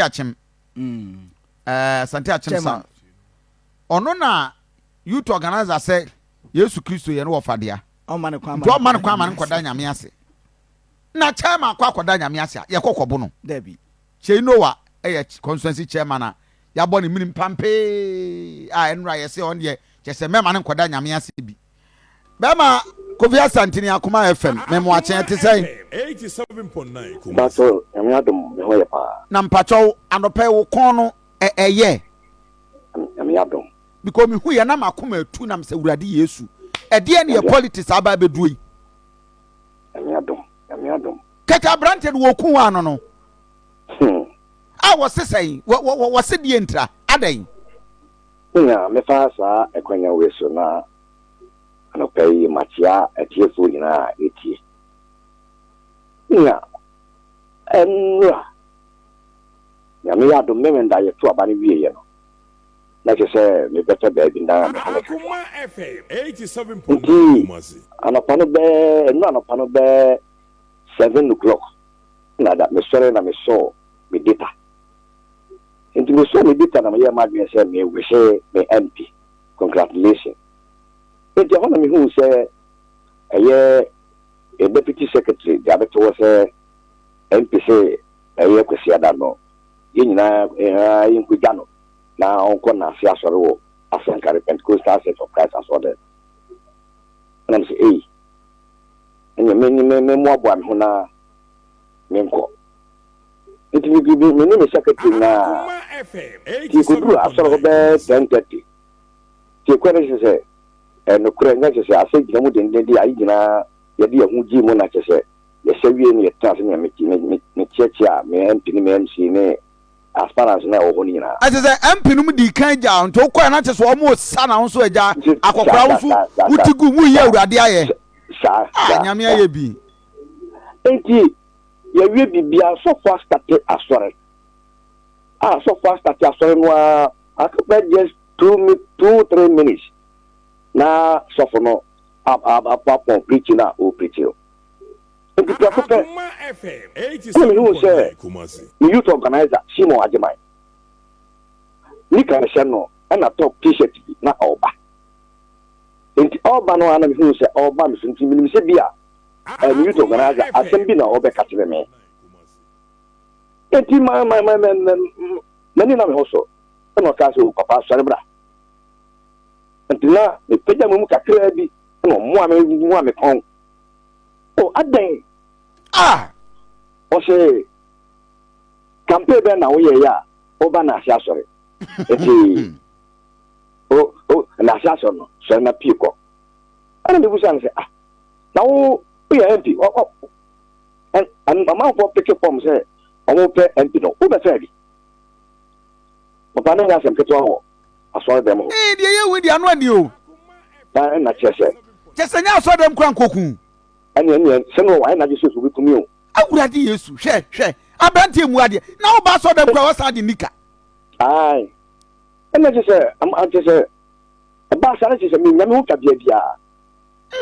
Akyem. Asante Akyem sa. Ɔno na youth organizer sɛ Yesu Kristo yɛ no wɔ fadea. Nti ɔmma no kwan ma no nkɔda Nyame ase. Na chairman kɔ akɔda Nyame ase a, yɛkɔ kɔbo no. Kyei Noah yɛ constituency chairman a yɛabɔ ne menim pampee a ɛnora yɛse ɔno deɛ kyɛ sɛ mɛma no nkɔda Nyame ase bi. Bɛma Kofi Asantini Akoma FM memoakye ɛte sɛn? Mpakyɛw Nyame adom me ho yɛ paa. Na mpakyɛw anɔpa yi wo kɔn no ɛyɛ? Nyame adom. Because me hu yɛ na makoma atu na mesɛ Awurade Yesu ɛdeɛn ne yɛ politics aba abɛduro yi? Nyame adom, Nyame adom. Kɛkɛ aberanteɛ no wɔku wɔn ano no. A wɔse sɛn? Wɔse deɛ ntira? Adɛn? Nea mɛfa saa ɛkwanya wei so na anɔpa yi makyea atiefoɔ nyinaa a ɛtie. Nea ɛnora Nyame yɛ adom Memenda yɛto aba no wieɛ no na kyerɛ sɛ mebɛpɛ baabi na mehome kakra. Nti anɔpa no bɛɛ ɛnora anɔpa no bɛɛ 7 o'clock na da mesɔre na mesɔɔ me data. Nti mesɔɔ me data na meyɛɛ m'adwene sɛ me wihye me MP congratulation. Nti ɛhɔ na mehuu sɛ ɛyɛ yɛ deputy secretary de abɛto hɔ sɛ MP sɛ ɛyɛ Kwasiada no yɛn nyinaa yɛnkɔgya no na ɔnkɔ n'ase asɔre wɔ Asankare Pentecostal Church of Christ asɔredan. Ɛna mesɛ ei, ɛnneɛ me me me mmoaboa me ho na menkɔ. Nti me me me ne me secretary nyinaa nti yɛkɔduru asɔre hɔ bɛyɛ 10:30. Nti yɛkɔɛ no kyerɛ sɛ ɛnokorɛ nyɛ kyerɛ sɛ asɛ gyina mu dendenden ayi nyinaa yɛde yɛn ho gyee mu na kyerɛ sɛ yɛsɛ wie no yɛtena ase ne me me kyeakyea me MP ne me MC ne aspirants na ɛwɔ hɔ no nyinaa. Ɛkyɛ sɛ MP nom dii kan gyaa nti wokɔɛ na kyɛ sɛ wɔn sa na wo nso agya akɔkora wo nso wo ti gu mu yi Awurade ayɛ. Saa Ah Nyame ayɛ bi. Nti yɛwie biribiara sɔfo astate asɔre a sɔfo astate asɔre no ara aka bɛ just 2, 3 minutes na sɔfo no apɔn preaching a ɔpreach no. Nti prɛko pɛ ɛna mehu sɛ me youth organizer Simon Agyeman nika hyɛ no ɛna top T-shirt bi na ɔreba. Nti ɔreba no ara na mehu sɛ ɔreba me so, nti menim sɛ bi a me youth organizer asɛm bi na ɔbɛka kyerɛ me. Nti ma ma ma ma m'ani na me ho so ɛna ɔka sɛ, "O papa, sɔre bra." Nti na mepagya me mu kakraa bi ɛna ɔmmoa me mua me kɔn. O adɛn? Ah! Ɔsɛ campaign bɛn na woyɛeɛ a woba n'ase asɔre? Nti o n'ase asɔre no, sɔre na pie kɔ. Ɛna mebusa no sɛ, ah, na wo woyɛ MP, amanfoɔ pick form sɛ ɔmo pɛ MP no, wobɛfɛ bi? Papa no nyɛ asɛm ketewa wɔ asɔre dɛm hɔ. Ee, deɛ yɛhu deɛ ano ani o. Na ɛna kyerɛ sɛ kyɛ sɛ nyɛ asɔre dɛm kora nkɔku. Ɛne sɛ no wayɛ n'adwe sɛ obɛkumi o. Awurade Yesu, hwɛ, hwɛ aberanteɛ mu adeɛ na woba asɔre dɛm kora wasan de nika. Ae, ɛna kyerɛ sɛ kyerɛ sɛ ɛbaa saa no kyerɛ sɛ menya me ho kabea biara.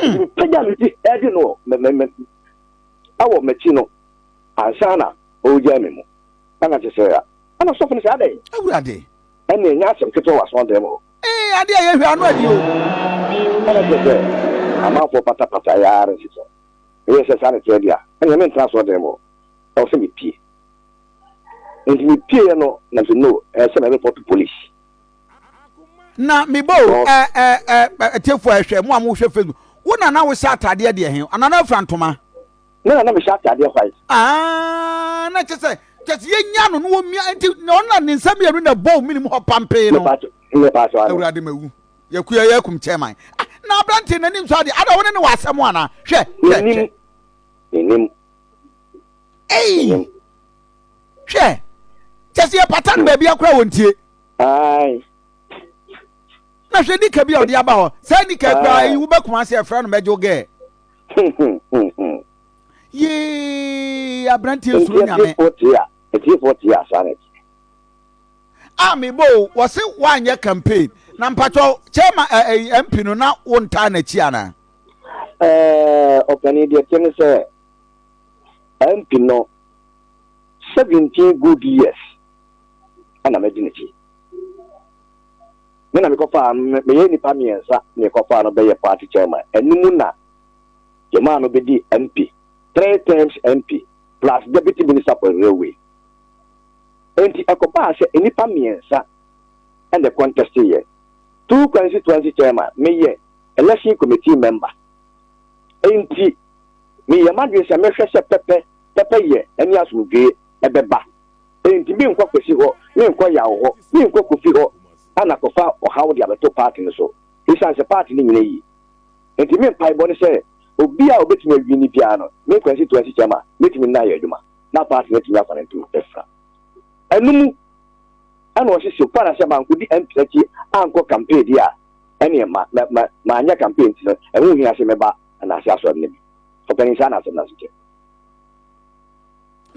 Nti mepagya me ti ɛde no wɔ ɛwɔ m'akyi no ansa na ɔregyaa me mu. Ɛna kyerɛ sɛ ɛna sɔfo no sɛ adɛn? Awurade. Ɛne ɛnyɛ asɛm ketewa wɔ asɔre dɛm hɔ. Ee, adeɛ a yɛhwɛ ano adi o. Ɛna kyerɛ sɛ amanfoɔ patapata yɛ ara nsi sɛ meyɛ sɛ saa ne teɛ deɛ a, ɛneɛ mentena asɔre dɛm hɔ, ɛwɔ sɛ mepie. Nti mepieɛ no na sɛ no, ɛyɛ sɛ mɛ police. Na mebɔ o, ɛ ɛ ɛ atiefo a ɛhwɛ mo a mohwɛ Facebook, wo na na wohyɛ atadeɛ deɛ he anaa na afira ntoma? Na mehyɛ atadeɛ white. Aa, na kyɛ sɛ yɛnya no na wɔmia nti na ɔno na ne nsa mmienu na ɛbɔ wo menim hɔ pampee no. Awurade, mawu, yɛkuya yɛakum chairman. Ah, na aberanteɛ n'anim so adeɛ ada, wo ne ne wɔ asɛm anaa? Hwɛ, hwɛ, hwɛ. Menim. Ei, hwɛ, kyɛ sɛ yɛpata no baabi akora wɔ ntie. Na hwɛ nika bi a ɔde aba hɔ saa nika koraa yi, wobɛkoma ase ɛfrɛ no mɛgye gɛɛ. Yee, aberanteɛ suro Nyame. Atiefoɔ tie a, saa na ɛteɛ. A mebɔ o, wɔse woanyɛ campaign na mpatwɔ chairman ɛ MP no na wontaa n'akyi anaa? Ɔpanin, deɛ te ne sɛ MP no 17 good years. ɛna madi n'akyi. Me na mekɔfaa no, meyɛ nnipa mmiɛnsa na yɛkɔfaa no bɛyɛ party chairman. Ɛno mu na yɛmaa no bɛdii MP, three terms MP plus deputy minister for railway. Enti ɛkɔbaa sɛ nnipa mmiɛnsa na ɛkɔntɛsteeɛ. Two constituency chairman, meyɛ election committee member. Enti meyɛ m'adwene sɛ mɛhwɛ sɛ pɛpɛ pɛpɛyɛ ne asomdwoeɛ bɛba. Enti menkɔ Kwesi hɔ, menkɔ Yaw hɔ, menkɔ Kofi hɔ na kɔfa ɔhaw de abɛto party no so esiane sɛ party no nyina yie. Enti me mpaebɔ ne sɛ obi a obetumi awini biara no, me constituency chairman mɛtumi ne no ayɛ adwuma na party no atumi afa no ntoma afira. Ɛno mu ɛna ɔse so far as sɛ mankɔdi MP akyi ankɔ campaign deɛ a ɛneɛ ma, ma, ma, manyɛ campaign nti no ɛho nhia sɛ mɛba Anase asɔre no bi. Ɔpanin saa na asɛm no ase kyerɛ.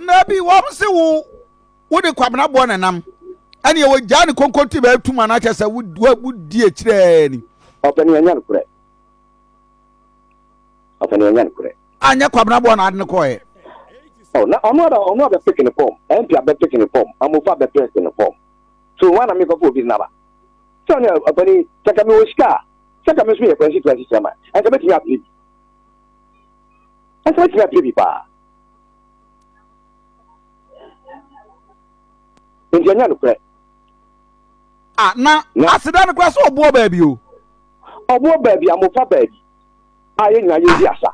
Dabi, wɔn se wo wode Kwabena boɔ na nam ɛneɛ wɔgyaa ne konkonti bɛɛ tum anaa kyɛ sɛ wodi akyirɛ ni. Ɔpanin ɛnyɛ nokorɛ. Ɔpanin ɛnyɛ nokorɛ. Anyɛ Kwabena boɔ na ade no kɔɛ. Oh, na ɔno ada ɔno abɛ pick ne form, MP abɛ pick ne form, Amofa abɛ pick ne form. So wɔn na mekɔfo obi naba. Sɛ ɔne ɔpanin sɛ nka mewɔ sika a, sɛ nka me nso meyɛ constituency chairman, ɛnka mɛtumi apere bi. Ɛnka mɛtumi apere bi paa. Nti ɛnyɛ nokorɛ. Ah, na aseda no koraa sɛ ɔboɔ baabi o. Ɔboɔ baabi, amofa baabi a yɛn nyinaa yɛdi asa.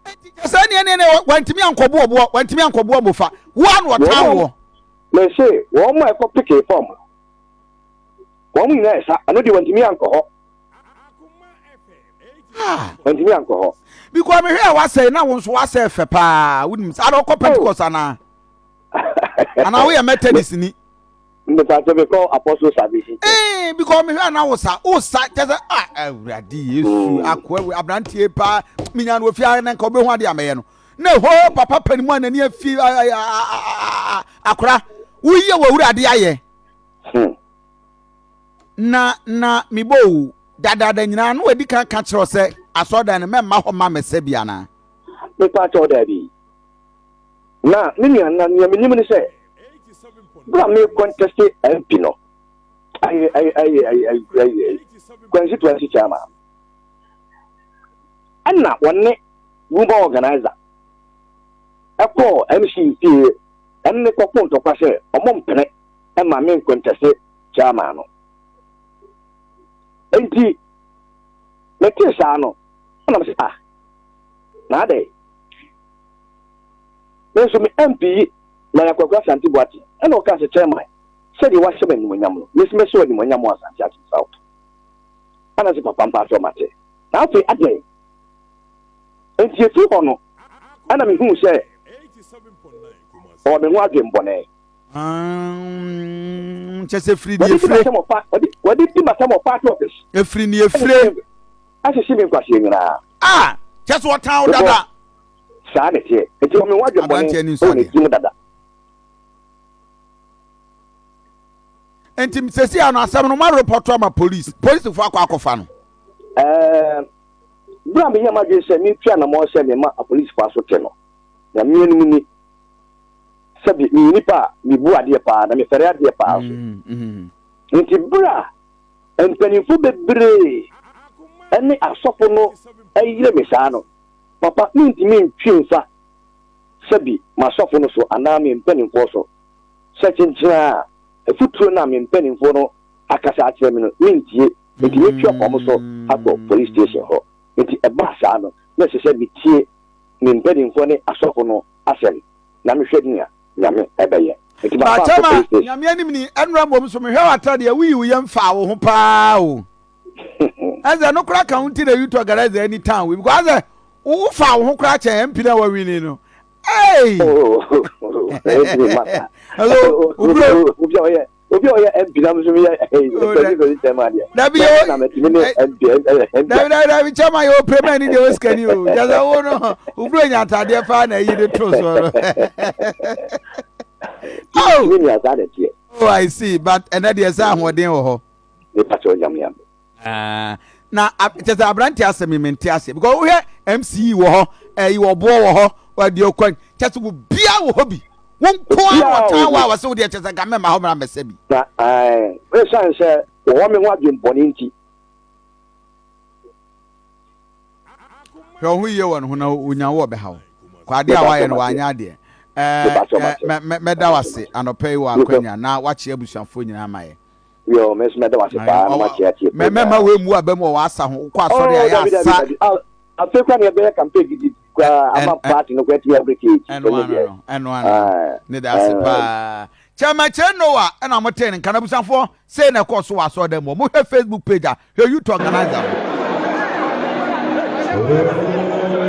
Nti kyɛ sɛ neɛ neɛ neɛ wantumi ankɔbo ɔboɔ, wantumi ankɔbo amofa, wo a na ɔtan woɔ. Mese wɔn a ɛkɔ pekee fam no, wɔn nyinaa ɛsa, ɛno deɛ wantumi ankɔ hɔ. Wantumi ankɔ hɔ. Because mehwɛ a wasɛe na wo nso wasɛe fɛ paa, wonim sɛ ada wokɔ Pentecost anaa? Anaa woyɛ Methodist ni? Mepatɛ mekɔ Apostle Salvation Church. Eh, because mehwɛ a na wo sa, wo sa kyɛ sɛ ah Awurade Yesu akoa wei aberanteɛ paa menya no ofie na nka wobɛhu adeɛ a mɛyɛ no. Na ɛhɔ papa panimu a n'ani afi akora woyɛ wɔ Awurade ayɛ. Na na mebɔ o dadaada nyinaa na wadi kan ka kyerɛ sɛ asɔredan no mɛmma hɔ ma mɛsɛ bi anaa? Mepa kyɛw daabi. Na me nua na nea menim ne sɛ bere a me contest MP no ayi ayi ayi ayi ayi ayi constituency chairman ɛna wɔne woman organizer ɛkɔɔ MC fie ɛne ne kɔko ntɔkwa sɛ ɔmo mpene ɛma me contest chairman no. Enti metee saa no, ɛna mese ah, na adɛn? Me nso me MP yi, Lɔya Kwaku Asante Boateng, ɛna ɔkaa sɛ chairman, sɛdeɛ wahyɛ me animuonyam no, me nso mɛhyɛ wo animuonyam wɔ Asante Akim South. Ɛna sɛ papa mpaatwɔ mate. Na afei adɛn? Enti ɛfiri hɔ no, ɛna mehuu sɛ ɔwɔ me ho adwembɔne. Kyɛ sɛ firi deɛ fire. Wɔde di m'asɛm wɔ party office. Efiri deɛ fire. Ahyehye me nkwaseɛ nyinaa. A kyɛ sɛ ɔtan wo dada. Saa na ɛteɛ. Nti ɔme ho adwemmɔne wɔ ne tirim dada. Nti sɛsi ano asɛm no ma repɔto ama police. Polisifoɔ akɔ akɔfa no. Ɛɛ berɛ a meyɛ m'adwene sɛ metu anammɔn sɛ mema apolisifoɔ aso te no, Nyame anim ni, sɛbi meyɛ nipa a mebu adeɛ paa na mefɛre adeɛ paa nso. Mm, mm. Nti berɛ a mpanimfoɔ bebree ne asɔfo no yere me saa no, papa mentumi ntwi mfa sɛbi m'asɔfo no so anaa me mpanimfoɔ so sɛ kyenkyena a afutuo no a me mpanimfoɔ no akasa akyerɛ me no mentie. Nti metwi afa wɔn so akɔ police station hɔ. Nti ɛbaa saa no, na ɛsɛ sɛ metie me mpanimfoɔ ne asɔfo no asɛm na mehwɛ nea Nyame bɛyɛ. Nti mafa akɔ police station. Nyame anim ni, ɛnora mmom so mehwɛ w'atadeɛ a woyi wo yam faa wo ho paa o. Ɛsɛ no koraa ka ho nti na you to organize any town wei because asɛ wo faa wo ho koraa kyɛn MP na wawini no. Hey! Oh, Hello, obro. Obi a ɔyɛ MP na nso meyɛ ɛyi chairman deɛ. Dabi yɛ na mɛtumi ne MP MP. Dabi dabi dabi chairman yɛ opere mɛ ni deɛ o sikani o. Jasa wo no obro nya ataadeɛ paa na ɛyi de to so no. Oh. Mi ni asa de teɛ. Oh I see but ɛnɛ deɛ sɛ ahoɔden wɔ hɔ. Nipa kyɛ ɔnyam yam. Ah, na kyɛ sɛ aberante asɛm yi mente aseɛ because wohwɛ MC wɔ hɔ ɛyi wɔ boɔ wɔ hɔ wɔde ɔkwan kyɛ sɛ obiara wɔ hɔ bi. Wo nko ara na ɔtan wo a wɔsɛ wo deɛ kyɛ sɛ nka mɛma hɔ mmra mmɛsɛ bi. Na ɛɛ ɛsiane sɛ wɔwɔ me ho adwemmɔne nti. Hwɛ wo ho yie wɔ ne ho na onya wo ɔbɛha wo. Kɔ adeɛ a wayɛ no wanyɛ adeɛ. Ɛɛ mɛda wo ase anɔpa yi wɔ akwanya na wakyea abusuafoɔ nyinaa ma yɛ. Yo, me nso mɛda wo ase paa na makyea tie paa. Mɛma wei mu aba mu wɔ w'asa ho. Wokɔ asɔre a yɛ asa. Afei kora na yɛbɛyɛ campaign gidi koraa ama party no koraa atumi abreak it. Ɛno ano no, ɛno ano. Ne da ase paa. Chairman Kyerɛ Noah ɛna mo tee ne nka na abusuafoɔ sei na ɛkɔɔ so wɔ asɔredan mu hɔ. Mohwɛ Facebook page a, hwɛ youth organizer no.